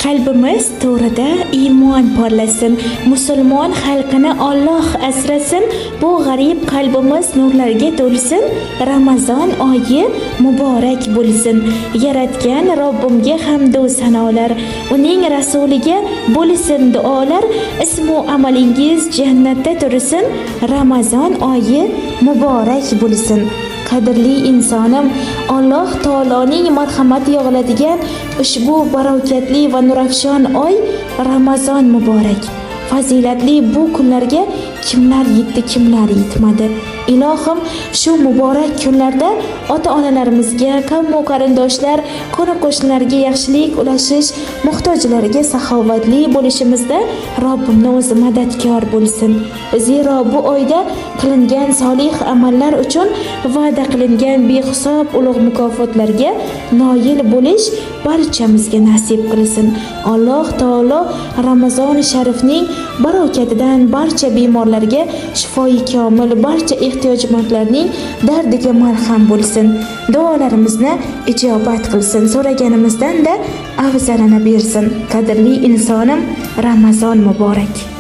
Qalbimiz to'rida iymon porlasin, musulmon xalqini Alloh asrasin, bu g'arib qalbimiz nurlarga to'lsin, Ramazon oyi muborak bo'lsin. Yaratgan Robbimga hamdu sanolar, uning rasuliga bo'lsin duolar, ismu amalingiz jannatda tursin, Ramazon oyi muborak bo'lsin. Qadrli insonim, Alloh taoloning marhamati yog'iladigan ushbu barakatli va nurafshon oy Ramazon muborak. Fazilatli bu kunlarga kimlar yetdi, kimlar yetmadi. Ilohim, shu muborak kunlarda ota-onalarimizga, qavmu qarindoshlar, qo'ni qo'shnilarga yaxshilik ulashish, muhtojlarga saxovatli bo'lishimizda Robbimni o'zi madadkor bo'lsin. Zero bu oyda qilingan solih amallar uchun va'da qilingan behisob ulug' mukofotlarga noil bo'lish barchamizga nasib qilsin. Alloh taolo Ramazon sharifning barokatidan barcha bemorlarga shifoi komil, barcha ehtiyojmandlarning dardiga malham bo'lsin. Duolarimizni ijobat qilsin. So'raganimizdan-da afzalini bersin. Qadrli insonim, Ramazon muborak.